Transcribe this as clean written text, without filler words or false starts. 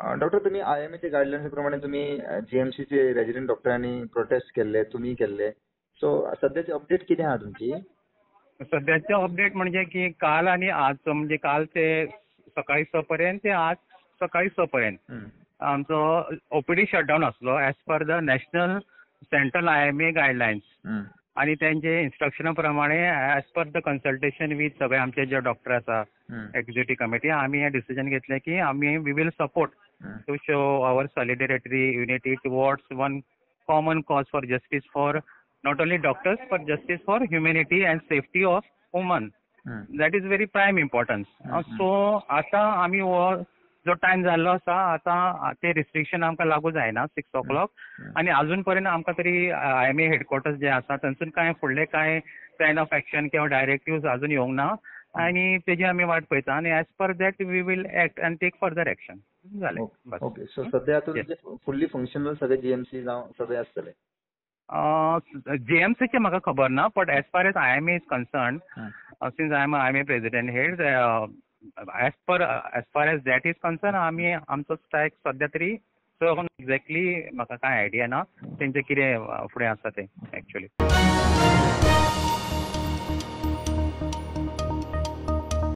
Doctor, तुमी आयएमएच्या guidelines प्रमाणे तुमी जीएमसीचे रेजिडंट डॉक्टरांनी प्रोटेस्ट केल्ले, तुमी केल्ले. सो सद्याची अपडेट कितें आहा तुमची? सद्याचे अपडेट म्हणजे की काल आनी आज, म्हणजे काल ते सकाळी 6 पर्यंत ते आज सकाळी 6 पर्यंत आमचो ओपीडी शटडावन आसलो as per the national central IMA guidelines आनी तेंचे इन्स्ट्रक्शना प्रमाणे as per the consultation with सगळे आमचे जे डॉक्टर आसा, एक्झिक्युटीव कमिटी, आमी हें डिसिजन घेतलें की आमी we will support to show our solidarity, unity towards one common cause for justice for not only doctors but justice for humanity and safety of women. That is very prime importance. So आता आमी हो जो time जाल्लो आसा, आतां ते restriction आमकां लागू जायना 6 o'clock आनी अजून पर्यंत आमकां तरी आयएमए हेडक्वॉर्टर्स जे आसा थंयसून कांय फुडले कांय प्लॅन ऑफ एक्शन किंवा डायरेक्टिव्स अजून येवंक ना आनी तेजी आमी वाट पळयता आनी as per that we will act and take further action. जालें. ओके, सो सद्या आतां फुल्ली फंक्शनल सगळे जीएमसी जावं सगळे आसतले? जीएमसीचे म्हाका खबर ना, but as far as IMA is concern, since I am IMA president head, as far as that is concern, आमी आमचो स्ट्रायक सद्या तरी एक्झॅक्टली म्हाका कांय आयडिया ना तेंचे कितें फुडें आसा तें एक्चुअली.